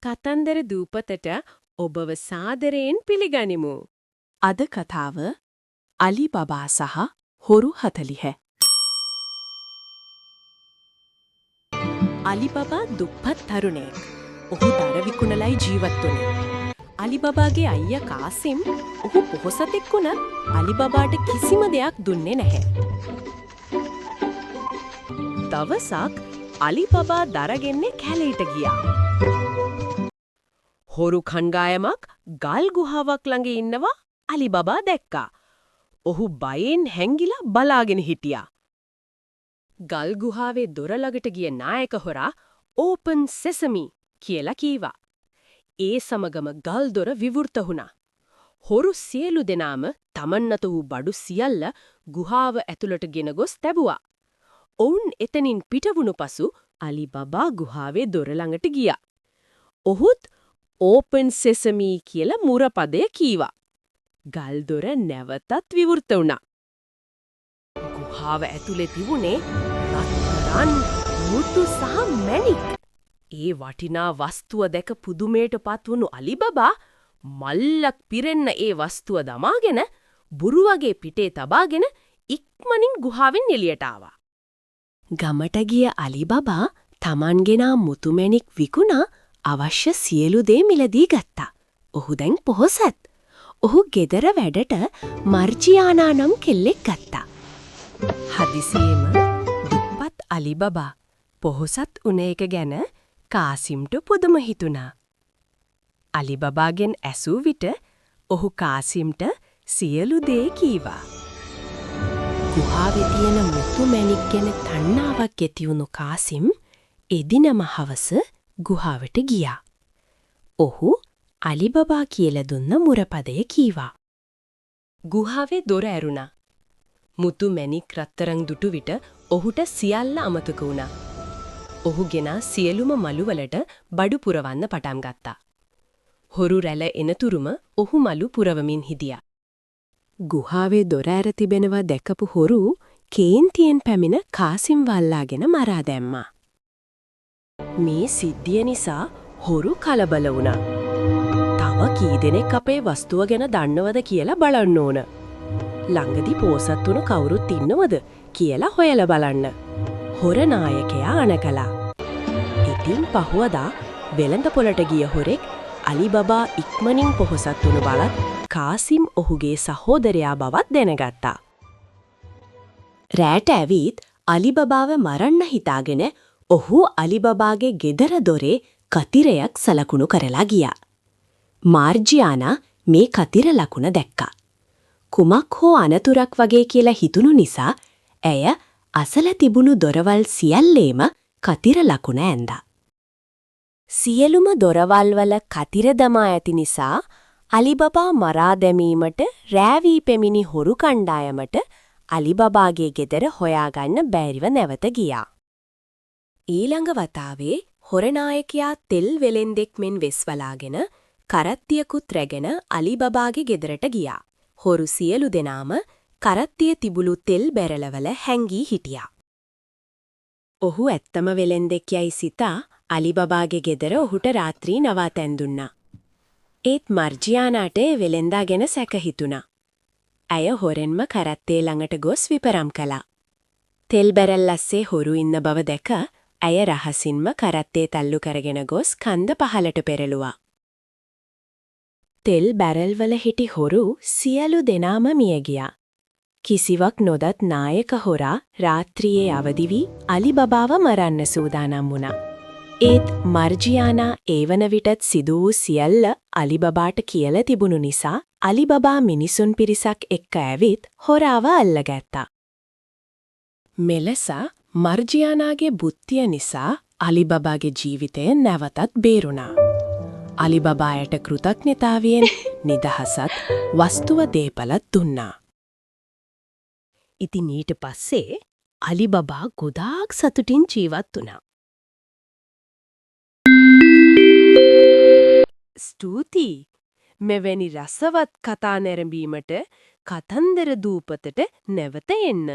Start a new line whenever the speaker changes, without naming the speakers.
කතන්දර දූපතට ඔබව සාදරයෙන් පිළිගනිමු.
අද කතාව අලි බබා සහ හොරු 40.
අලි බබා දුප්පත් තරුණයෙක්. ඔහු දර විකුණලයි ජීවත් වුණේ. අලි බබාගේ අයියා කාසිම් ඔහු පොහොසතෙක් වුණත් අලි බබාට කිසිම දෙයක් දුන්නේ නැහැ. දවසක් අලි බබා දරගෙන්නේ කැලේට ගියා. හොරු කණ්ඩායමක් ගල් ගුහාවක් ළඟ ඉන්නවා අලි බබා දැක්කා. ඔහු බයෙන් හැංගිලා බලාගෙන හිටියා. ගල් ගුහාවේ දොර ළඟට ගිය නායක හොරා "ඕපන් සෙසමි" කියලා කීවා. ඒ සමගම ගල් දොර විවෘත වුණා. හොරු සියලු දෙනාම තමන් අත වූ බඩු සියල්ල ගුහාව ඇතුළට ගෙන ගොස් තැබුවා. ඔවුන් එතනින් පිටවුණු පසු අලි බබා ගුහාවේ දොර ළඟට ගියා. ඔහුත් "ඕපන් සෙසමි" කියලා මුරපදය කීවා. ගල් දොර නැවතත් විවෘත වුණා. ගුහාව ඇතුලේ තිබුණේ රත්තරන්, මුතු සහ මැණික්. ඒ වටිනා වස්තුව දැක පුදුමයට පත්වුණු අලිබබා මල්ලක් පිරෙන්න ඒ වස්තුව දමාගෙන බුරුවගේ පිටේ තබාගෙන ඉක්මනින් ගුහාවෙන් එළියට ආවා. ගමට ගිය අලිබබා තමන් ගෙනා මුතු මැණික් විකුණා අවශ්‍ය සියලු දේ මිලදී ගත්තා. ඔහු දැන් පොහොසත්. ඔහු ගෙදර වැඩට මර්ජියානා නම් කෙල්ලෙක් ගත්තා. හදිසියෙම දුප්පත් අලිබබා පොහොසත් වුණ එක ගැන කාසිම්ට පුදුම හිතුණා. අලිබබාගෙන් ඇසූ විට ඔහු කාසිම්ට සියලු දේ කීවා. ගුහාවේ තියෙන මුතු මැණික් ගැන තණ්හාවක් ඇති වුණු කාසිම් එදිනම හවස ගුහාවට ගියා. ඔහු අලිබබා කියලා දුන්න මුරපදය කීවා. ගුහාවේ දොර ඇරුණා. මුතු මැණික් රත්තරන් දුටු විට ඔහුට සියල්ල අමතක වුණා. ඔහු ගෙනා සියලුම මලු වලට බඩු පුරවන්න පටන් ගත්තා. හොරු රැළ එනතුරුම ඔහු මලු පුරවමින් හිටියා. ගුහාවේ දොර ඇර තිබෙනවා දැකපු හොරු කේන්තියෙන් පැමිණ කාසිම්ව අල්ලාගෙන මරා දැම්මා. මේ සිද්ධිය නිසා හොරු කලබල වුණා. තව කී දෙනෙක් අපේ වස්තුව ගැන දන්නවද කියලා බලන්න ඕන. ළඟදි පෝසත් වුණු කවුරුත් ඉන්නවද කියලා හොයලා බලන්න. හොර නායකයා අණ කළා. ඉතින් පහුවදා වෙළඳ පොළට ගිය හොරෙක් අලිබබා ඉක්මනින් පොහොසත් වුණු බලත් කාසිම් ඔහුගේ සහෝදරයා බවත් දැනගත්තා. රෑට ඇවිත් අලිබබාව මරන්න හිතාගෙන ඔහු අලිබබාගේ ගෙදර දොරේ කතිරයක් සලකුණු කරලා ගියා. මාර්ජියානා මේ කතිර ලකුණ දැක්කා. කුමක් හෝ අනතුරක් වගේ කියලා හිතුණු නිසා ඇය අසල තිබුණු දොරවල් සියල්ලේම කතිර ලකුණ ඇන්දා. සියලුම දොරවල් වල කතිර දමා ඇති නිසා අලිබබා මරා දැමීමට රෑ වී පැමිණි හොරු කණ්ඩායමට අලිබබාගේ ගෙදර හොයාගන්න බැරිව නැවත ගියා. ඊළඟ වතාවේ හොර නායකයා තෙල් වෙලෙන්දෙක් මෙන් වෙස් වලාගෙන කරත්තියකුත් රැගෙන අලිබබාගේ ගෙදරට ගියා. හොරු සියලු දෙනාම කරත්තිය තිබුණු තෙල් බැරලවල හැංගී හිටියා. ඔහු ඇත්තම වෙලෙන්දෙක් යයි සිතා අලිබබාගේ ගෙදර ඔහුට රාත්‍රී නවාතැන් දුන්නා. ඒත් මර්ජියානාට ඒ වෙලෙන්දා ගැන සැක හිතුණා. ඇය හොරෙන්ම කරත්තේ ළඟට ගොස් විපරම් කළා. තෙල් බැරල් අස්සේ හොරු ඉන්න බව දැක ඇය රහසින්ම කරත්තේ තල්ලු කරගෙන ගොස් කන්ද පහළට පෙරළුවා. තෙල් බැරල් වල හිටි හොරු සියලු දෙනාම මිය ගියා. කිසිවක් නොදත් නායක හොරා රාත්‍රියේ අවදි වී අලිබබාව මරන්න සූදානම් වුණා. ඒත් මර්ජියානා ඒ වන විටත් සිදු වූ සියල්ල අලිබබාට කියලා තිබුණු නිසා අලිබබා මිනිසුන් පිරිසක් එක්ක ඇවිත් හොරාව අල්ලගත්තා. මෙලෙස මර්ජියානාගේ බුද්ධිය නිසා අලිබබාගේ ජීවිතය නැවතත් බේරුණා. අලිබබා ඇයට කෘතඥතාවයෙන් නිදහසත් වස්තුව දේපලත් දුන්නා. ඉතින් ඊට පස්සේ අලිබබා ගොඩාක් සතුටින් ජීවත් වුණා. ස්තුතියි. මෙවැනි රසවත් කතා නැරඹීමට කතන්දර දූපතට නැවත එන්න.